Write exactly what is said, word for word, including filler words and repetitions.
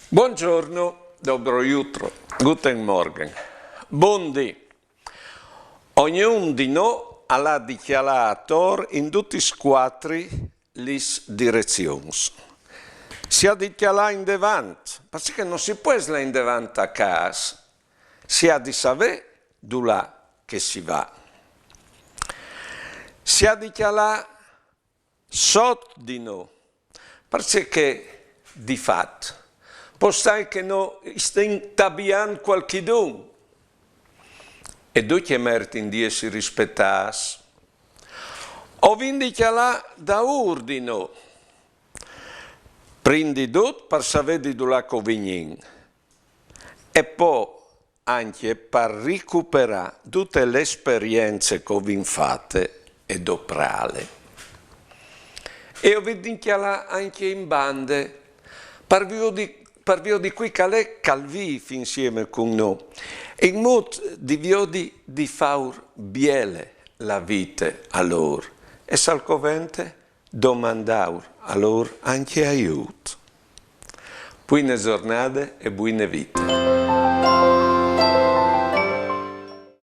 Buongiorno, dobro jutro, guten Morgen, bundì. Ognun di nô al à di cjalâ ator in dutis cuatri lis direzions. Si à di cjalâ indevant, parcè che no si pues lâ indevant a câs, si à di savê dulà che si va. Si à di cjalâ sot di nô, parcè che di fat pues stâi che nô stin tabiant cualchidun e ducj a mertin di jessi rispetâts. O vin di cjalâ daûr di nô, prin di dut par savê di dulà che o vignìn e po ancje par ricuperâ dute la esperience che o vin fate e doprâle. E o vin di cjalâ ancje in bande, par viodi, par viodi cui che al è che al vîf insiemi cun nô, in mût di viodi di fâur biele la vite a lôr, e se al covente, domandâur a lôr ancje aiût. Buine zornade e buine vite.